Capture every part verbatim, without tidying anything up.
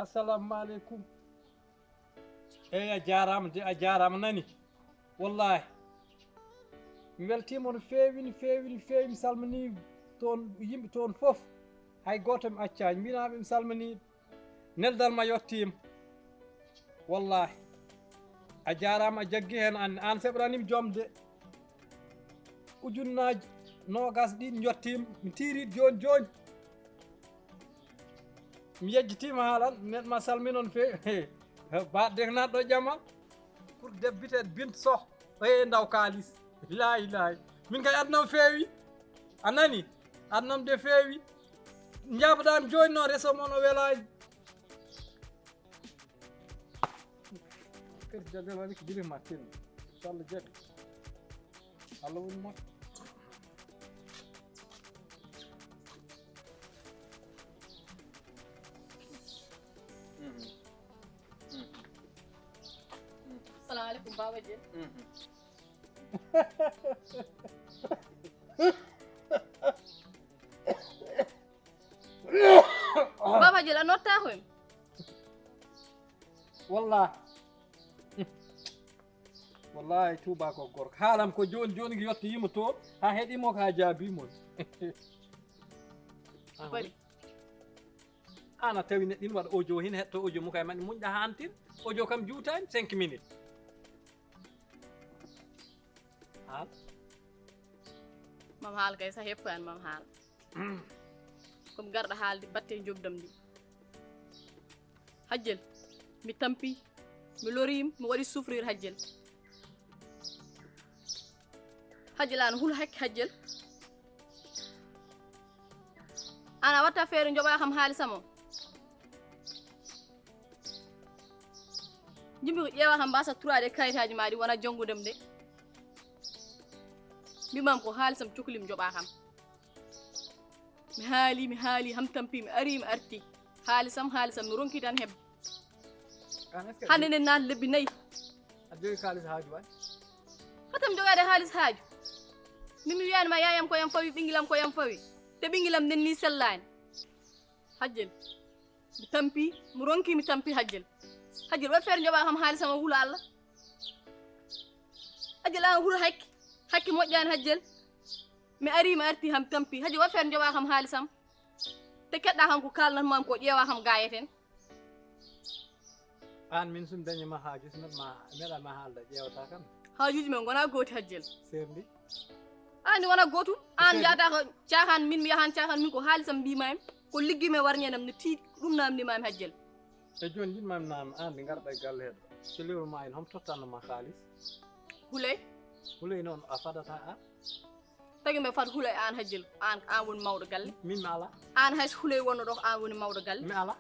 Assalamu aleykum. Eyi, a jaaraama de, a jaaraama nani. Wallahi. Mi weltiima no feewi, no feewi, no feewi. Mi salminii toon yimɓe toon fof. Hay gooto mi accaani. Mbinaaɓe mi salminii. Neldal ma yettiima. Wallahi. A jaaraama, a jaggi heen aan. Aan seɓraniim joom de. Ujunnaaji noogaas ɗiɗi njottiima. Mi tiirii jooni jooni. Mi yejjitiima haalan, neɗɗo ma salmina no feewi. Baɗde ko naatɗo jamal. Pour débuter bint soh. Oye ndaw kaalis. Laayi laayi. Min kay aduna am feewi. A nani? Aduna am de feewi. Njaaboɗaa mi jooni noon, reseau mon o welaani. Kadi jagal wani ko jibin ma tin. Inchallah jaɓi. Allah woni moƴƴo. Assalamu aleykum, Baba Dieng. Baba Dieng, a notta koy? Wallahi. Wallahi, tuuba ko gorko. Haalam ko jooni jooni, ko yettoyima toon, haa heɗimo ka jaabi mon. Bari. Aan a tawi neɗɗo ina waɗa audio, hina heɗto audio mum kay, mani muñɗa haa antir. Audio kam juutaani cinq minutes. Haal. Mam haal kay, sa heppaani mam haal. Ko mi garɗo haalde batte njoɓdam ndi. Hajjel, mi tampi, mi loriima, mi waɗi souffrir Hajjel. Hajjel, aan hul hakke Hajjel. Aan a watta feere njoɓa kam haalisam o. Jimmi ko ƴeewa kam mbasa turaade kayitaaji ma ɗi wona janngude am de. Mbimam ko haalisam cuklim njoɓa kam. Mi haali, mi haali, ham tampi, mi ari, mi arti. Haalisam, haalisam, mi ronki tan heɓde. Aan, est-ce que hannde nden naat lebbi nayi. Aɗa jogii kaalis haaju waay? Hoto mi jogaade haalis haaju. Min mi wiyaani ma yaayam ko yam fawi, ɓinngilam ko yam fawi. Te ɓinngilam nden ni sellaani. Hajjel. Mi tampi, mi ronki, mi tampi Hajjel. Hajjel, waɗ feere njoɓa kam haalisam o, hula Allah. Hajjel, aan hula hakke. Hakke moƴƴaani Hajjel. Mi ari, mi arti ham tampi. Hajjel, waɗ feere njoɓa kam haalisam. Te keɗɗa kam ko kaalnat mam ko ƴeewa kam gaayeten. Aan min sum dañi ma haaju, so neɗɗo ma, meɗa ma haalda ƴeewata kam. Haajuuji men ngona gooti Hajjel. Seerndi? Aan ni wona gootum. Aan seerndi. Njahata ko caahan, min mi yahan caahan, min ko haalisam mbimami. Ko liggi mi warñanam no tiiɗi, ɗum namdimami Hajjel. E jooni njiɗmami naam aan ndi ngarɗa e galle heɗo. So lewru ma en, hom tottanno ma haalis? Huley. Huley noon a fadata aan? Tagi mbe fat huley aan Hajjel, aan, aan woni mawɗo galle. Min mi ala. Aan hay so huley wonno ɗo ko aan woni mawɗo galle. Mi ala.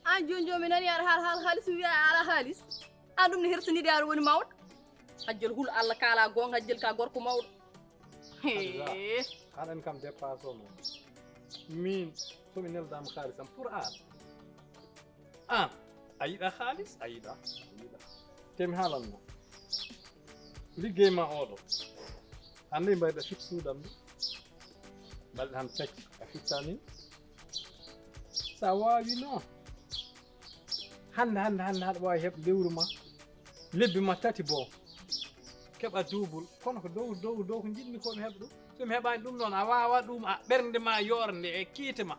Aan jooni jooni mi nani aɗa haal, haal haalis, mi wiya a ala haalis. Aan ɗum ne hersini de aɗa woni mawɗo. Hajjel hul Allah kaala goonga, Hajjel ka gorko mawɗo. Hee. Aɗa en kam dépasse o noon. Min, so mi neldama haalisam pour aan. Aan, a yiɗa haalis, a yiɗa, a yiɗa. Te mi haalan ma. Liggey ma oɗo. Annde mbayɗa fit suudam ni. Balɗe han tati, a fittani. Sa waawi noon. Hannde, hannde, hannde, haɗa waawi heɓ lewru ma. Lebbi ma tati bo. Keɓa duubul. Kono ko dow, dow, dow ko njiɗmi ko mi heɓa ɗum. So mi heɓaani ɗum noon, a waawa ɗum, a ɓernde ma yoornde e kiite ma.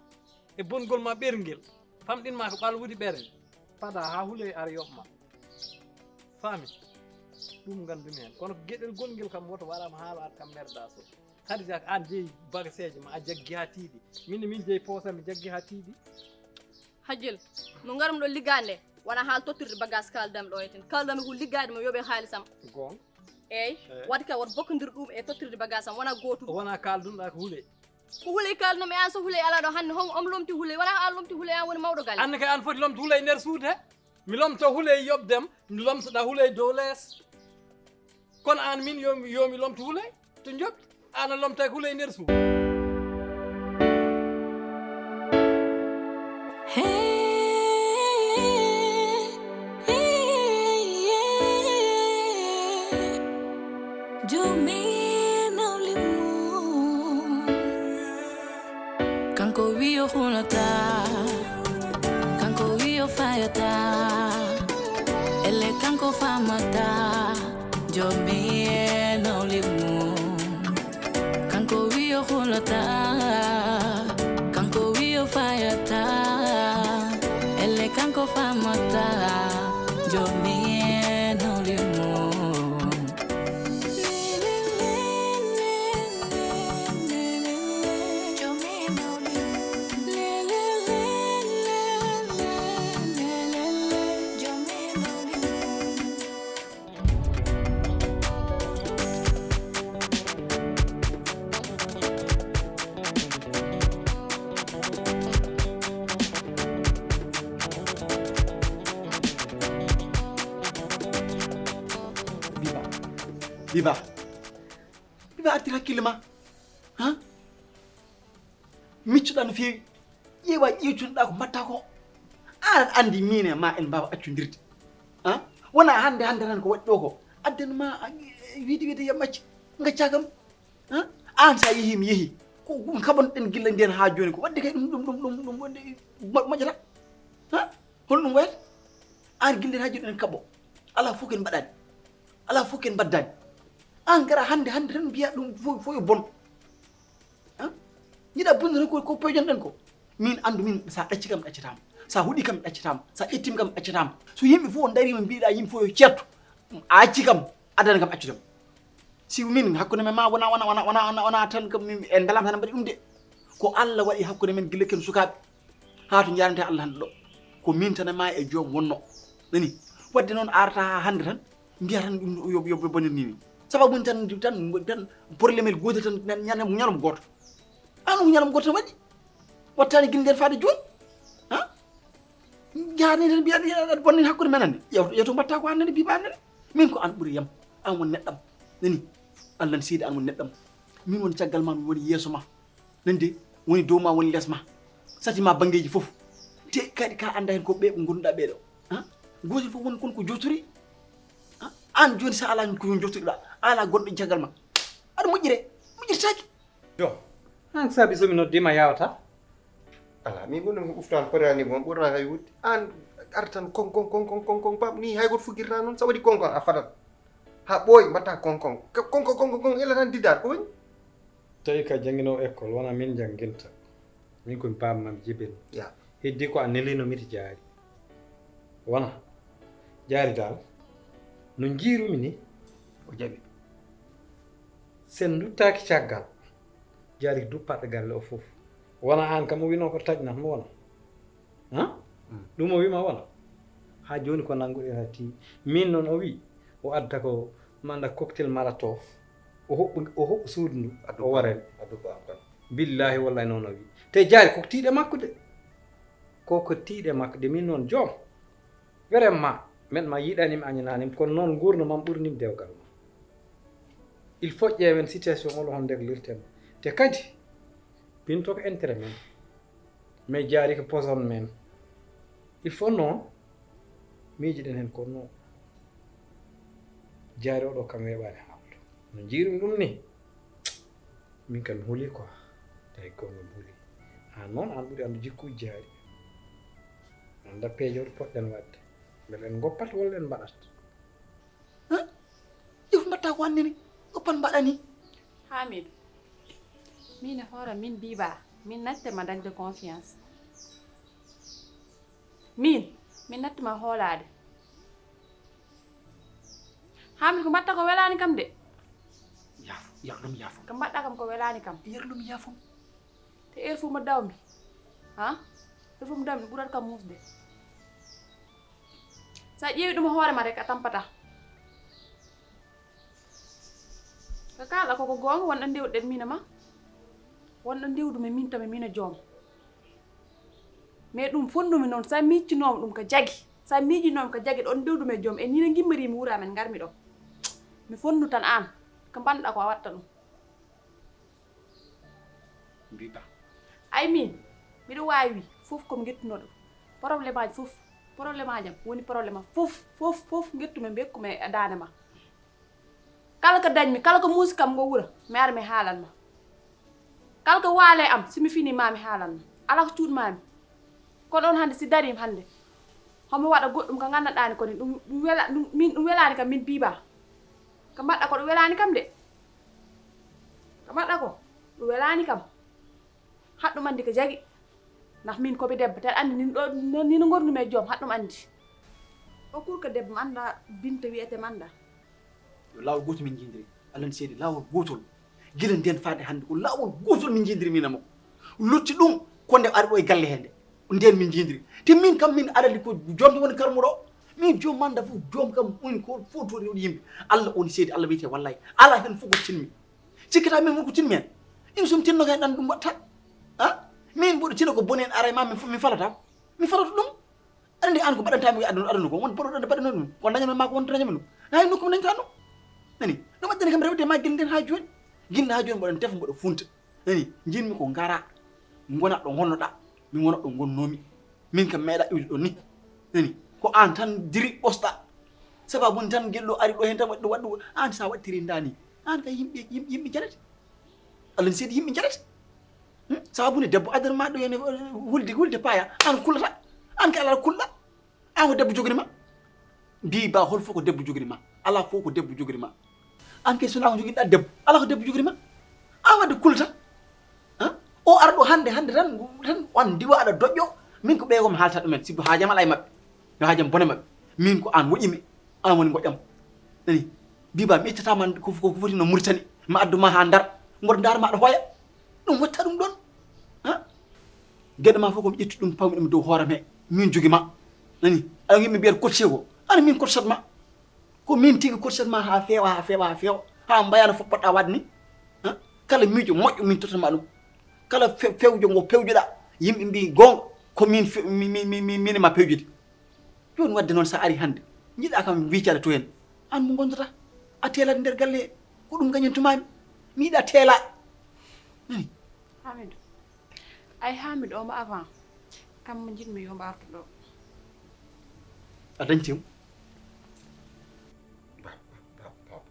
E bongol ma ɓerngel. Famɗin ma ko ɓalwude ɓernde. Fada haa huley ara yoɓ ma. Faami? Ɗum nganndumi heen. Kono ko geɗel gonngel kam woto waɗama haala at kam merda so. Hadija ko aan jeyi bagaseeje ma, a jaggi haa tiiɗi. Min, min jeyi poosam, mi jaggi haa tiiɗi. Hajjel, no ngarmi ɗo liggaade nde, wona haal tottirde bagage kaaldam ɗo e ten. Kaaldam ko liggaade mo yoɓe haalisam. Goonga. Eey, eey. Waɗi ka woto bokkondir ɗum e tottirde bagage am, wona gootum. Wona kaaldunɗa ko huley. Ko huley kaalnumi aan, so huley ala ɗo hannde, hon, on lomti huley, wona aan lomti huley, aan woni mawɗo galle. Aan kay aan foti lomto huley nder suudu he. Mi lomto huley yoɓdem, mi lomtoɗa huley dow lees. Kono aan min yo, yo mi lomto huley to njoɓdi, aan a lomtay huley nder suudu. Hey, hey, hey. Jomi nawle mum. Kanko wiyo hulata. Elle kanko famata, jomi e nawli mum. Kanko wiyo hulata, kanko wiyo fayata. Elle kanko famata, jomi e nawli mum. Biba. Biba. Biba, artir hakkille ma. Ha? Miccuɗa no feewi. Ƴeewa ƴeewtunoɗa ko mbatta ko. An aɗa anndi min e ma en mbaawa accondirde. Ha? Wona hannde hannde tan ko waɗi ɗo ko. Addan ma a, wiide wiide yam acci. Ngacca kam. Ha? An sa yehi mi yehi. Ko ɗum kaɓanɗen gilla nden ha jooni ko. Wadde kay ɗum ɗum ɗum ɗum ɗum wonde mo-, moƴƴata. Ha? Hono ɗum wayata? An gilla ha jooni en kaɓo. Ala fof ken mbaɗani. Ala fof ken mbaddani. An gara hannde hannde tan mbiya ɗum fof fof yo bon. Ha? Jiɗa bonde tan ko ko peejonoɗen ko. Min anndu min sa ɗacci kam ɗaccatama. Sa huɗi kam ɗaccatama. Sa ƴettimi kam ɗaccatama. So yimɓe fof darima mbiɗa yimɓe fof yo ceerto. A acci kam addana kam accudam. Si min hakkunde men ma wona wona wona wona wona wona tan kam min en mbelama tan mbaɗi ɗum de. Ko Allah waɗi hakkunde men gila ken sukaaɓe. Haa to njaarante Allah hannde ɗo. Ko min tan e ma e joom wonno. Nani? Wadde noon arata haa hannde tan mbiya tan ɗum yo yo yo bonir ni. Sababu mum tan tan tan problème el gootel tan ñande ñalawma gooto. An ɗum ñalawma gooto tan waɗi. Wattani gila nden faade jooni. Ha? Jaani tan mbiya aɗa bonnin hakkunde men hannde. Yew yew to mbatta ko hannde Biba hannde. Min ko an ɓuri yam. An won neɗɗam. Nani? Allah ne seedi an won neɗɗam. Min woni caggal ma, min woni yeeso ma. Nande woni dow ma woni les ma. Sati ma banngeeji fof. Te kadi ka annda heen ko ɓe ɓe ngonduɗa ɓeeɗo. Ha? Gootel fof woni kon ko jottori. Ha? An jooni sa ala ko jottoriɗa. Ala goɗɗo caggal ma. Aɗa moƴƴire. Moƴƴirtaaki. Yo. An saabi so mi noddima yawata. Ala min gonɗon ko ɓuftaan potaani bon ɓurna hay wutte. An artan kon kon kon kon kon kon pam ni hay goto fuggirta noon sa waɗi kon kon a fadat. Ha ɓooy mbatta kon kon. Kon kon kon kon ila tan didar ko woni? Tawi ka jannginoowo école wona min jannginta. Min ko mi paam mam jibin. Ya. Heddi ko a nelino miti jaari. Wona jaari dal no njiirumi ni. O jaɓi. Sen duttaaki caggal jaari duppaɗo galle o fof. Wona aan kam o wino ko taƴnat mo wona. Ha? Ɗum o wima wona. Ha joni ko nannguɗen ha tiiɗi. Min noon o wi o adda ko manda cocktail molotov. O hoɓɓu o hoɓɓu suudu ndu. O warani. Billahi wallahi noon o wi. Te jaari koko tiiɗe makko de. Koko tiiɗe makko de min noon joom. Vraiment, men ma yiɗanim añananim kono noon gurno mam ɓurnim dewgal ma. Il faut ƴeewen situation o hon nder lirten. Te kadi, pinto ko intérêt men. Mais jaari ko poison men. Il faut noon miijiɗen heen kono jaari oɗo kam weeɓaani haalde. No njiirum ɗum ni, min kam mi huli quoi. Tawi goonga mi huli. Aan noon aan ɓuri anndu jikkuuji jaari. Annda peeje hoto poɗɗen waɗde. Mbele en ngoppat walla en mbaɗat. Ɗum mbaɗta ko annene ɗo pan mbaɗani. Hamidou, min e hoore min Biba min natte ma dañde confiance. Min min natte ma hoolaade. Hamidou, ko mbaɗta ko welaani kam de. Yaafo yarlum yaafo. Ko mbaɗɗa kam ko welaani kam. Yarlum yaafo. Te heure fof mo dawmi ha heure fof mo dawmi ɓurat kam musde. Sa ƴeewi ɗum hoore ma rek a tampata. Ko kaalɗa koko goonga wonɗo ndewɗen min e ma. Wonɗo ndewdumi min tami min e joom. Mais ɗum fonnumi noon sa miccinooma ɗum ko jagi. Sa miijinooma ko jagi ɗon ndewdumi e joom e ni no ngimmiri mi wuura men ngarmi ɗo. Mi fonnu tan aan ko mbanɗa ko a watta ɗum. Mbiɗa. Ay min mbiɗa waawi fof komi ngettunoɗo. Probléme aji fof probléme aji am woni probléme am fof fof fof ngettumi mbekkumi e daande ma. Kala ko dañmi kala ko muusi kam ngo wura mi ara mi haalan ma. Kala ko waale am si mi fini ma mi haalan ma. Ala ko cuuɗmami. Kono on hannde si darim hannde Homo waɗa goɗɗum ko nganndanɗaani ko ni, ɗum, ɗum wela-, ɗum, min, ɗum welaani kam, min Biba. Ko mbaɗɗa ko ɗum welaani kam de. Ko mbaɗɗa ko ɗum welaani kam. Haɗɗum anndi ko jagi. Ndax min ko mi debbo, tan anndi nin ɗo, no, ni no ngornumi e joom, haɗɗum anndi. O kurka debbo mi annda, Binta wiyete mi annda. Yo laawol gootol min njiyndiri. Allah no seedi, laawol gootol. Gila nden faade hannde, ko laawol gootol min njiyndiri min e makko. Lutti ɗum, ko nde ari ɗo e galle hee nde. Nden min njiyndiri. Te min kam min alali ko joom woni karmuɗo. Min joom manda fof, joom kam woni ko fof to rewde yimɓe. Allah woni seedi, Allah wiyete wallahi. Ala heen fof ko tinmi. Cikkata min won ko tinmi heen. Ɗum so mi tinno kay ɗan ɗum watta. Ha? Min mboɗo tino ko boni en ara e ma, min fof min falata. Mi falata ɗum. Aɗa anndi aan ko mbaɗantaa mi e aduna, aduna ko, won baɗɗo ɗo mbaɗanoo ɗum, ko dañanoo maa ko won dañanoo ɗum. Hay nokku mo dañataa ɗum. Nani? Ɗum addani kam rewde ma gila nden haa jooni. Gila haa jooni mboɗon tefa, mboɗo funta. Nani? Njiɗmi ko ngara, ngona ɗo ngonnoɗaa, mi wona ɗo ngonnoomi. Min kam meeɗa iwde ɗo ni. Nani? Ko aan tan diri ɓosɗa. Sababu ni tan gelɗo ari ɗo heen tan waɗi ɗo waɗi ɗo. Aan sa waɗtiri ndaa ni. Aan kay yimɓe, yimɓe, yimɓe jarete. Allah ne seedi yimɓe jarete. Hmm? Sababu ne debbo addan ma ɗo heen, eh, hulde, hulde paaya. Aan kullata. Aan kay alaa kulɗa. Aan ko debbo jogori ma. Mbi ba hol fof ko debbo jogori ma. Alaa fof ko debbo jogori ma. Aan kay so wonaa ko jogiɗa debbo. Alaa ko debbo jogori ma. Aan wadde kullata. Ha? O ara ɗo hannde, hannde tan, tan on ndiwa aɗa doƴƴo. Min ko ɓeya ko mi haalta ɗumen. Sibu haajam alaa e maɓɓe. Yo haajam bone maɓɓe. Min ko aan moƴƴimi. Aan woni moƴƴam. Nani? Mbi ba mi ittata ma ko, ko foti no Muritani. Mi addu ma haa Ndar. Mboɗo ndaar ma aɗa hooya. Ɗum watta ɗum ɗon. Ha? Geɗe ma fof ko mi ƴetti ɗum pawmi ɗum dow hoore am he. Min jogi ma. Nani? Aɗa yimɓe mbiyata cotisé ko. Ana min cotisat ma. Ko min tigi cotisat ma haa feewa, haa feewa, haa feewa. Haa mbayano fof poɗɗa waɗde ni. Ha? Kala miijo moƴƴo min tottat ma ɗum. Kala fe-, fewjo ngo pewjoɗa. Yimɓe mbi goonga ko min fe-, mi, mi, mi, mi, min ma pewjude. Jooni wadde noon so a ari hannde, njiɗa kam wiicade to heen, aan mo ngondata, a teelat nder galle he, ko ɗum gañantumaami, mi yiɗa teela. Nani? Hamidou. Ay Hamidou o mo avant, kam mo njiɗmi yo mbo artu ɗo. A dañti mo? Ba-, ba-, ba-,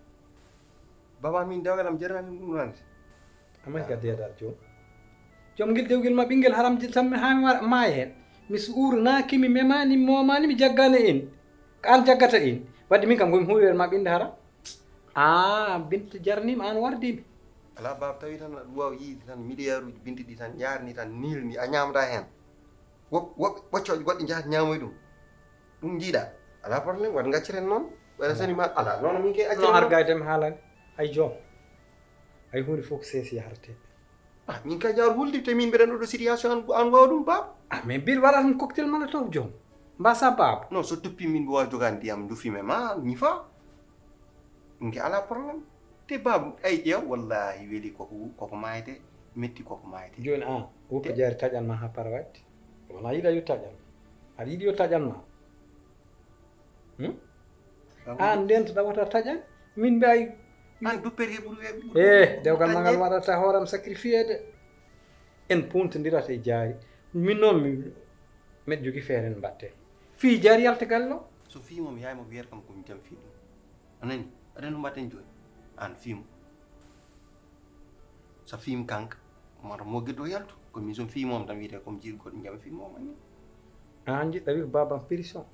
ba-, Baba, min dewgal am jarani ɗum ɗum hannde. Amay gaddi yadaar joom. Joom ngel dewgel ma ɓinngel haram ji tan mi haa mi wara maaya heen. Mi suur naaki mi memaani mi moomaani mi jaggaani en. Ko aan jaggata en. Wadde min kam ko mi huuwere ma ɓinnde haram. Ah, Binta jarniima aan wardiimi. Alaa baaba tawi tan aɗa waawi yiide tan miliyaaruuji Binta ɗi tan yaarni tan niilni a ñaamata heen. Wo-, woɓɓe ɓoccooje goɗɗe njahat ñaamoy ɗum. Ɗum njiiɗa. Alaa problème, wat ngacceren noon. Waɗa sani ma alaa. Noon min kay acceren noon. Ar gayde mi haalani. Ay joom. Ay huunde fof ko seesi yahrate. Ah, min kay jawar hulde te min mbeɗen ɗo situation an, an wawa ɗum baaba. Ah, mais mbiɗa waɗa tan cocktail molotov joom. Mbasa baaba. Non, so toppi min mbo wawi jogani ndiyam, ndufi me ma, ñifa. Ɗum ke ala problème. Te baaba, ay ƴeew, wallahi weli koko, koko mayte, metti koko mayte. Jooni an, woppa jaari taƴan ma ha para wadde. Wona yiɗa yo taƴan. Aɗa yiɗi yo taƴan ma. Hmm? An ndenta ɗawata taƴan. Min mbiya an duppete ɓuri we-, ɓuri eh, dewgal ma ngal waɗata hooram sacrifié de. En puntondirata e jaari. Min noon mi, meɗa jogi feere en mbatte. Fii jaari yalta galle o. So fii mo mi yaay mo wiyata kam ko mi jam fii ɗum. A nani? Aɗa no mbatten jooni? An fii mo. So fii mo kanka, mata mo geddo yaltu. Ko min so fii mo tan wiyete ko mi jiiɗi goɗɗo jam fii mo ni. An jiɗɗa wi ko babam prison.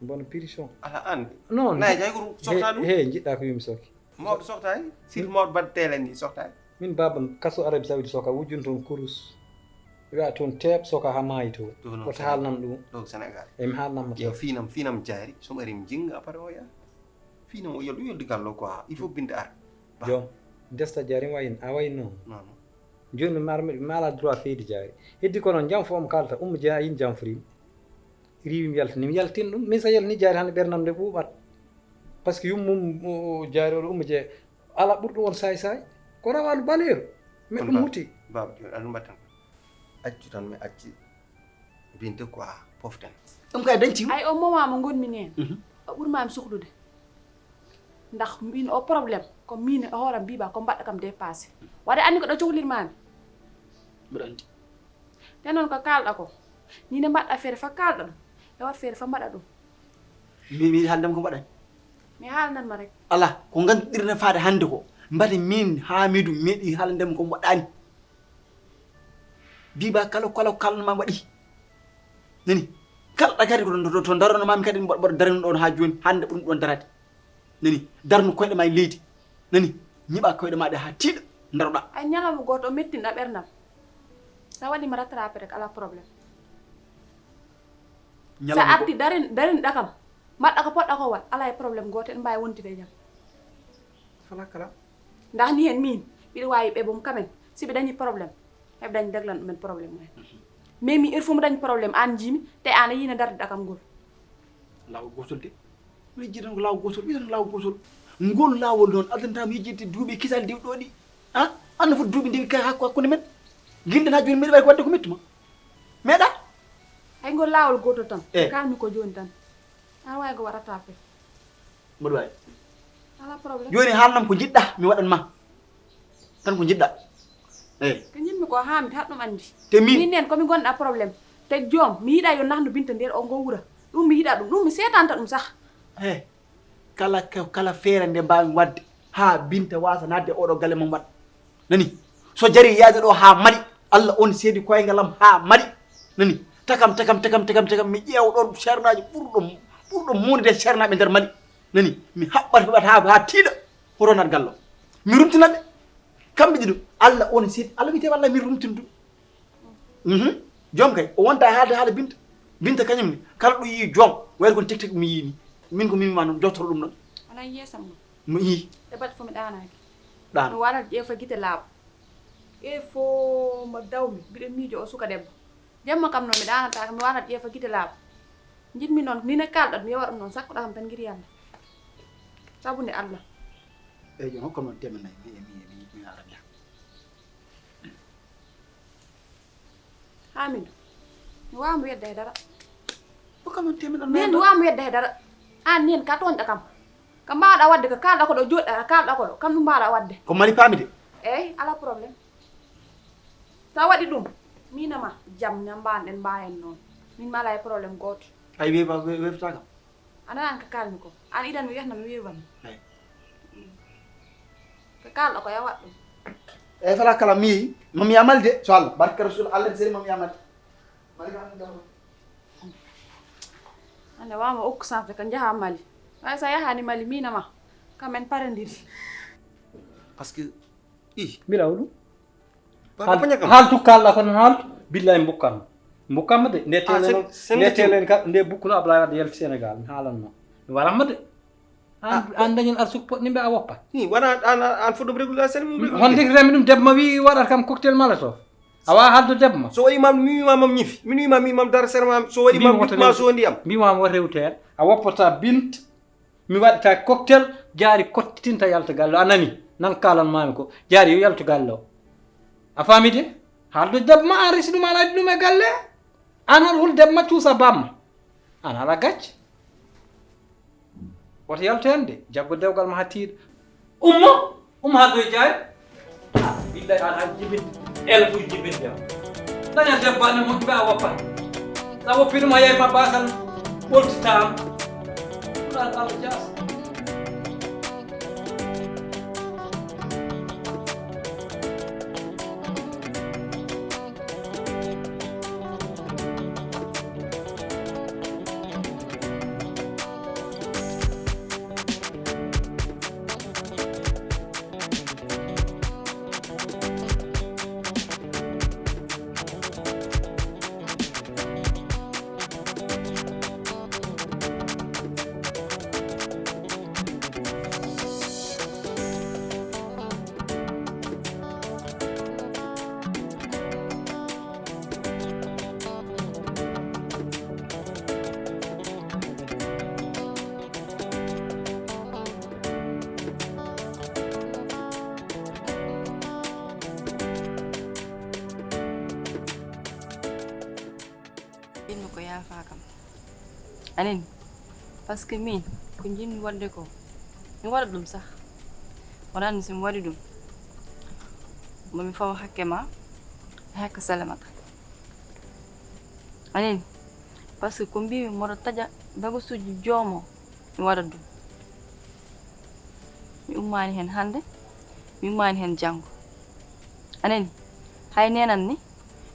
Bono prison. Ala an. Non. Nayi jay ko soxta ɗum. He, jiɗɗa ko yumi soki. Mawɗo soxtaani, sirlu mawɗo baɗɗo teele ni soxtaani. Min baaba am kaso Arabie Saoudite soka wujjun toon kurus. Wiya toon teeɓ soka haa maayi toon. Ɗum noon wota haalnam ɗum. Ɗo ko Sénégal. E mi haalnam mo. Yo fiinam, fiinam jaari, so mi ari mi jinnga après o yaha. Fiinam o yol, ɗum yoldi gallo quoi, il faut binde ar. Ba. Joom, desta jaari mi wayin, a wayin noon. Non, non. Jooni mi mar-, mi ala droit feyde jaari. Heddi ko noon jam fof mo kaalata, ummo jeya yin jam frim. Riiwi mi yaltini, mi yaltin ɗum. Min so yaltini jaari hannde ɓernam nde ɓuuɓat. Parce que yummum o jaari oɗo ummo jee ala ɓurɗo won saay saay. Ko rawaandu baleeru. Mais ɗum muti. Baaba jooni aɗum mbaɗtan. Accu tan mi acci binte quoi poften. Ɗum kay dañci. Ay o moment mo ngonmi ni heen. Mhm. O ɓurmaami suhlude. Ndax min o problème ko min e hooram mbiba ko mbaɗɗa kam dépassé. Waɗa anndi ko ɗo cohlirmaami. Mbiɗa anndi. Te noon ko kaalɗa ko, ni ne mbaɗɗa feere fa kaalɗa ɗum, e wat feere fa mbaɗa ɗum. Mi, mi haalde ma ko mbaɗani. Mi haalnan ma rek. Ala, ko nganndirɗen faade hannde ko, mbate min Hamidou meeɗi haalde ma ko mbaɗani. Mbiba kala, kala ko kaalɗa ma waɗi. Nani? Kalɗa kadi ko ɗon to, to darono maami kadi mboɗo, mboɗo darani ɗon haa jooni, hannde ɓurum ɗon darade. Nani, darnu koyɗe ma e leydi. Nani, ñiɓa koyɗe ma ɗe haa tiiɗa, daroɗa. Ay, ñalawma gooto o mettinɗa ɓernam. Sa waɗi ma rattraper rek, ala problème. Sa Ñalawma go- arti darin, darinɗa kam, mbaɗɗa ko poɗɗa ko waɗ, ala e problème gooto, eɗen mbaawi wontude e jam. Fala kala. Ndax ni heen miin, mbiɗa waawi ɓe boom quand même, si ɓe dañi problème, heɓe dañi deglan ɗumen problème mumen. Mais mi heure fof mo dañi problème, aan njiimi, te aan a yiina darde ɗakam ngol. Laawol gootol de. Miɗo yiɗi tan ko laawol gootol, wiɗen ko laawol gootol. Ngol laawol noon, addanta mi yejjitde duuɓi kisal diw ɗo ɗi. Ah, anno foti duuɓi ndiwi ka hakku-, hakkunde men. Gilɗen haa jooni mbiɗa waɗi ko waɗde ko mettuma. Meeɗa? Hay ngol laawol gootol tan. Eh. Kalmi ko jooni tan. Aan waawi ko waɗata pe. Mboɗo waawi. Ala problème. Jooni haalnam ko njiɗɗa mi waɗan ma. Tan ko njiɗɗa. Eyi. Ko njiɗmi ko haa mi haɗ ɗum anndi. Te min Min nen ko mi gonɗa problème. Te joom, mi yiɗa yo nahnu Binta nder o ngo wura. Ɗum mi yiɗa ɗum. Ɗum mi seetanta ɗum sah. He. Kala, ka-, kala feere nde mbaawmi waɗde haa Binta waasa naatde oɗo galle mum waɗ. Nani? So jarii yaade ɗo haa Mali, Allah on seedi koyngal am haa Mali. Nani? Takam, takam, takam, takam, takam, mi ƴeewa ɗon ceernaaji ɓurɗo, ɓurɗo mawnude e ceernaaɓe nder Mali. Nani? Mi haɓɓat, haɓɓat haa, haa tiiɗa. Hoto naat gallo. Mi rumtina ɓe. Kamɓe ɗiɗo. Allah on seedi. Allah wiyete walla mi rumtin ɗum. Mhm. Joom kay, o wonta e haalde haala Binta. Binta kañum ne, kala ɗo yii joom, wayde kono tek tek mi yii ni. Min ko min ma noon, jottoro ɗum noon. Wona yeesam mum. Mi yii. E baɗ fof mi ɗaanaaki. Ɗaano. Mi waɗat ƴeefa gite laaɓa. E fof mo dawmi, mbiɗo miijo o suka debbo. Jamma kam noon mi ɗaanataaka, mi waɗat ƴeefa gite laaɓa. Njiɗmi noon, ni ne kaalɗat, mi yewa ɗum noon, sakkuɗa kam tan ngir Yalla. Sabu nde Allah. Eyi, jooni hokka noon teemedde nayi, mi, mi, mi, mi ara mi yaha. Hamidou, mi waawaa mo wedde hay dara. Hokka noon teemedde Min mi nayi. Waawaa mo wedde hay dara. Aan nen ka toonɗa kam. Ka mbaawɗa waɗde ko kaalɗa ko ɗo, jooɗɗa ka kaalɗa ko ɗo. Kam ɗum mbaawɗa waɗde. Ko Mali paami de. Eey, alaa problème. So a waɗi ɗum, miin e ma, jam ñam mbaan ɗen mbaawen noon. Min mi alaa e problème gooto. Ay, weefa-, we-, weefata kam. A nanaani ko kaalmi ko. Aan idan mi wiyatno mi weewan. Eey. Ko kaalɗo ko yo waɗ ɗum. Eey, fala kala mi yehi. Mami yamal de, so Allah. Barka Rasul Allah, seri mami yamal. Mali kam ɗum. Hannde waawma okku sanfe ko njaha Mali. Waawi so a yahaani Mali, miin e ma. Kam en parondiri. Parce que, i. Mbiɗa o ɗum. Papa Haaltu, Paña kam. Haaltu kaalɗa ko tan haaltu. Billahi mbukkam. Mbukkam de. Nde Ah, telen sen-, sen nde nde telen ka, nde bukkuno Ablaye Wade yalti Sénégal. Mi haalanno. Mi waɗan ma de. An, Ah, an dañen arsuko poɗɗo nimɓe a woppat. Ni, wona an, an, an foti ɗum reglude sen mum reglude. Honde remi ɗum debbo ma wi waɗat kam cocktail Molotov. A wawa haalde debbo ma. So waɗi mam, mi wima mam ñifi. Min wima mi mam dara sere mam. So waɗi mam Mbimi wima so woni am. Mbima mo rewte hen. A woppata Bint. Mi waɗata cocktail, jaari kottinta yalta galle o. A nani? Nan kalan mami ko. Jaari yo yaltu galle o. A faami de? Haalde debbo ma an resi ɗum an addi ɗum e galle. An hoto hul debbo ma cuusa bamma. An ala gacce. Woto yaltu hen de. Jaggo dewgal ma ha tiiɗa. Ummo! Ummo ha doy jaari. Ah, billahi an han jibinde. El ɓuri jibinde am. Daña debbo an e moƴƴuɓe a woppat. Sa woppi ɗum a yehi ma basan ɓoltita am. Ɗum an Allah jaasa. Innu ko yaafa kam. Anin, parce que min, ko njiɗmi waɗde ko, mi waɗa ɗum sah. Wonani si mi waɗi ɗum, momi fawa hakke ma, e hakke Salimata. Anin, parce que ko mbimi mboɗo taƴa bagasuuji joomo, mi waɗa ɗum. Mi ummaani heen hannde, mi ummaani heen janngo. A nani? Hay neenan ni,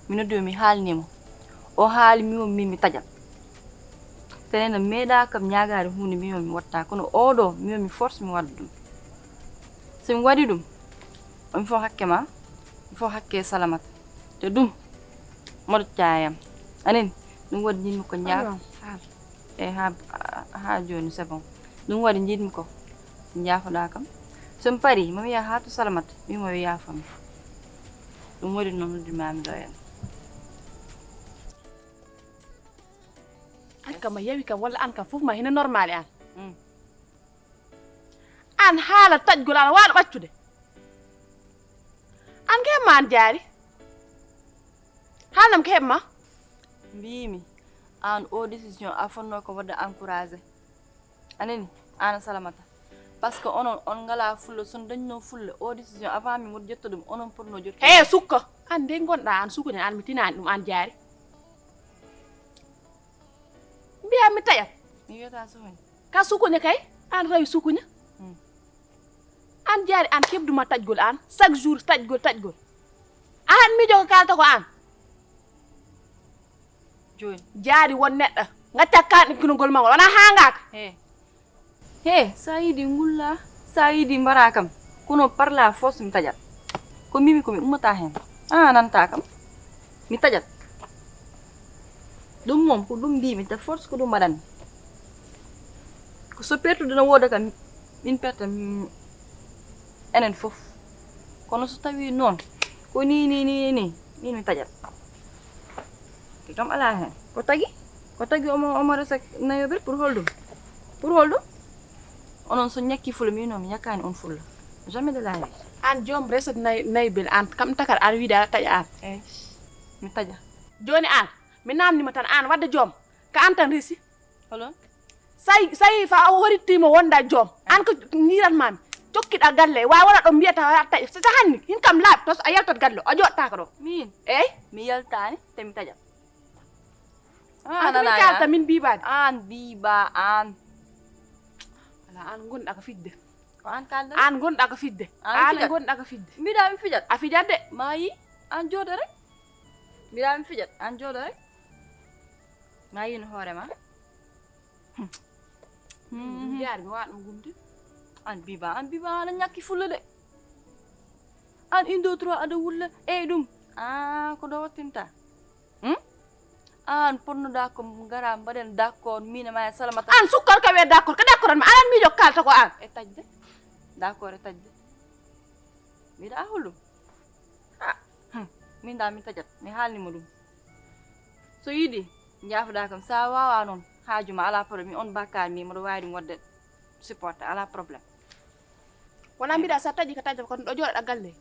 mi noddi mo, mi haalni mo. O haali mi, o mbi mi taƴat. Tene no meeɗa kam ñaagaade huunde, mi wiima mi watta, kono oɗo mi wiima mi force mi waɗa ɗum. So mi waɗi ɗum, mi fo hakke ma, mi fo hakke Salamata. Te ɗum moɗo caayam. Anen, ɗum waɗi njiɗmi ko ñaak. Aywa, haal. E ha, ha jooni c'est bon. Ɗum waɗi njiɗmi ko njaafoɗa kam. So mi pari, mami yaha ha to Salamata, mi mo yaafami. Ɗum waɗi noon noddi mami ɗo en. An kam a yawi kam walla an kam fof ma hino normal e an. Mm. An haala taƴgol an a waɗa ɓaccude. An ke ma an jaari. Haalnam ko heɓ ma. Mbimi an o décision a fonno ko wadde encouragé. Anani, an Salamata. Parce que onon on ngala fulla, son dañno fulla o décision avant mi wodi jotto ɗum onon potno jotto. He sukka. An de gonɗa an sukuña an mi tinani ɗum an jaari. Mbiya mi taƴat. Mi wiyata sukuña. Ka sukuña kay an rawi sukuña. Hmm. An jaari an keɓduma taƴgol an chaque jour taƴgol taƴgol. An mijo ko kalta ko an. Jooni. Jaari won neɗɗo. Ngacca kanɗe kinogol ma ngol. Wona hangaka. He. He, sa yiɗi ngulla, sa yiɗi mbara kam. Kono par la force mi taƴat. Ko mbimi ko mi ummata hen. A nanta kam. Mi taƴat. Ɗum moom ko ɗum mbimi te force ko ɗum mbaɗanmi. Ko so pertude no wooda kam min perta min enen fof. Kono so tawi noon ko ni ni ni ni min mi taƴat. Ke kam ala hen. Ko tagi? Ko tagi omo omo resa nayoɓel pour holɗum? Pour holɗum? Onon so ñakki fulla min noon mi ñakkani on fulla. Jamais de la vie. An joom resa nay nayoɓel an kam takar ar wiide aɗa taƴa an. Eyi. Mi taƴa. Jooni an mi namnima tan an wadde joom ka an tan resi. Holon? Sayi sayi fa o horittiima wonda joom. An ko njiratmaami. Cokkiɗa galle wa wona ɗo mbiyata wata taƴe. So hanni hin kam laaɓi to a yaltat galle o joɗtaka ɗo. Min? Eyi. Mi yaltani te mi taƴat. An ko min kalta min bibaade. An biba an. Ala an gonɗa ko fijde. Ko an kalda? An gonɗa ko fijde. An gonɗa ko fijde. Mbiɗa mi fijat. A fijat de. Ma yi an jooɗo rek. Mbiɗa mi fijat an jooɗo rek. Ma yino hoore ma. Ɗum jaari mi waɗa ɗum gumde. An biba an biba aɗa ñakki fulla de. An une deux trois aɗa wulla eyyi ɗum. A ko ɗo wattinta. Hmm? An ponnoɗa ko ngara mbaɗen d'accord min e ma e Salamata. An sukkar ka wiye d'accord ka d'accord an ma anan miijo kalta ko an. E taƴde. D'accord e taƴde. Mbiɗa holɗum? A. Hmm. Min da mi taƴat mi haalnima ɗum. So yiɗi njaafoɗa kam sa wawa noon haaju ma ala problème mi on bakkaar mi mboɗo wawi ɗum wadde supporté ala problème. Wona mbiɗa sa taƴi ka taƴa kon ɗo jooɗoɗa galle.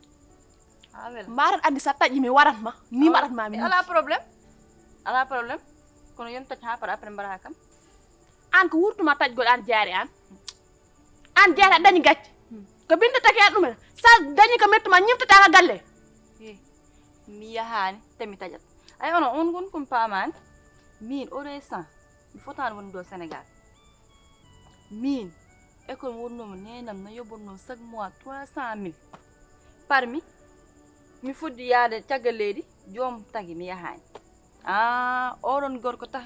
Mbarat andi sa taƴi mi warat ma ni mbarat ma mi ala problème. Ala problème. Kono yon taƴ ha par après mbara kam. An ko wurtuma taƴgol an jaari an. An jaari a dañi gacce. Ko binde taki an ɗumen sa dañi ko mettuma ñiftataka galle. Mi yahani te mi taƴat. Ay onon on gon kon pamani. Min oɗo e san mi fotani wonde ɗo Sénégal. Min école wonnoma nenam no yoɓonno chaque mois trois cent mille. Parmi mi fuddi yaade caggal leydi joom tagi mi yahani. A oɗon gorko tah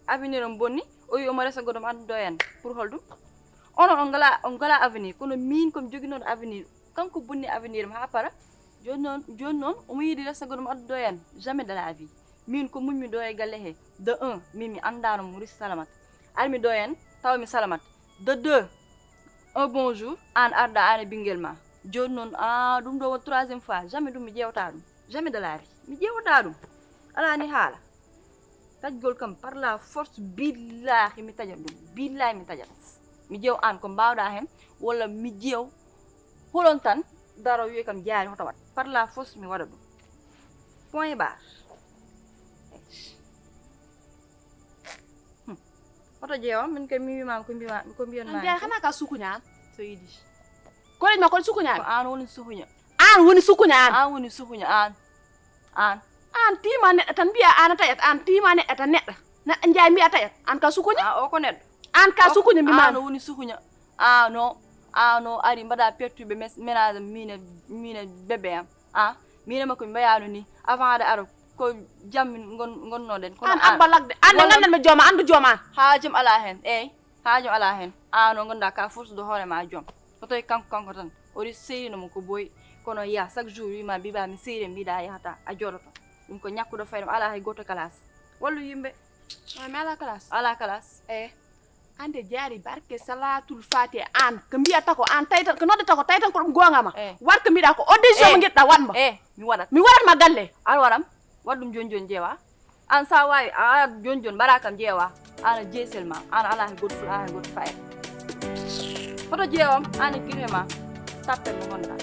avenir on bonni o wi omo resa goɗo mo addudo en pour holɗum? Onon on ngala on ngala avenir kono min komi joginoɗo avenir. Kanko bonni avenir am ha para. Joni noon joni noon omo yiɗi resta goɗo mo addudo en jamais de la vie. Min ko mummi ɗo e galle he de un min mi andano mo risi Salamata. Armi ɗo en tawmi Salamata. De deux un bon jour an arɗa an e ɓinguel ma. Joni noon a ɗum ɗo won troisième fois jamais ɗum mi ƴewta ɗum jamais de la vie mi ƴewta ɗum. Ala ni haala. Taƴgol kam par la force billahi mi taƴat ɗum billahi mi taƴat. Mi ƴeew an ko mbawɗa hen walla mi ƴeew holon tan daro wiye kam jaari hoto waɗ par la force mi waɗa ɗum. Point bar. Hoto ƴeewa min kay mi wima ko mbima ko mbiyon ma. Jaari xana ka sukuña an so yiɗi. Koleñ ma kon sukuña an. Ko an woni sukuña. An woni sukuña an. An woni sukuña an. An. An tima neɗɗo tan mbiya an a taƴat an tima neɗɗo tan neɗɗo neɗɗo njaay mbiya taƴat an ka sukuña. A o ko neɗɗo. An ka sukuña mbima an woni sukuña. Ano ano ari mbaɗa pertuɓe ménage am mine mine bébé am. A mine makko mi mbayano ni avant aɗa ara. ko jam min ngon- ngonnoɗen. Kono An abba lagde. An nde walla- gandanmi jooma, andu jooma an. Haajum alaa heen, eyi, haajum alaa heen. Aan o ngannduɗaa ka force de hoore ma joom. So tawi kanko, kanko tan, o ri seyrino mo ko boyi. Kono ya, chaque jour wima mbiɓa mi seyre, mbiɗa yahata, a jooɗoto. Ɗum ko ñakkuɗo fayda, alaa hay gooto classe. Wallu yimɓe. Mi ala classe. Alaa classe. E ande jaari barke salatul fati an ko mbiyata ko an taytan ko noddata ko taytan ko ɗum goonga ma. Eh. Wat ko mbiɗa ko audition mo ngiɗɗa watma. E mi waɗat. Mi waɗatma galle. An waram, waɗ ɗum joni joni jeewa. An sa wawi a waɗat joni joni mbaɗa kam jeewa. An a jeesel ma, an ala he goto ful, ala he goto fayda. Hoto jeewam, an e guite ma. Tappet mo gonɗa.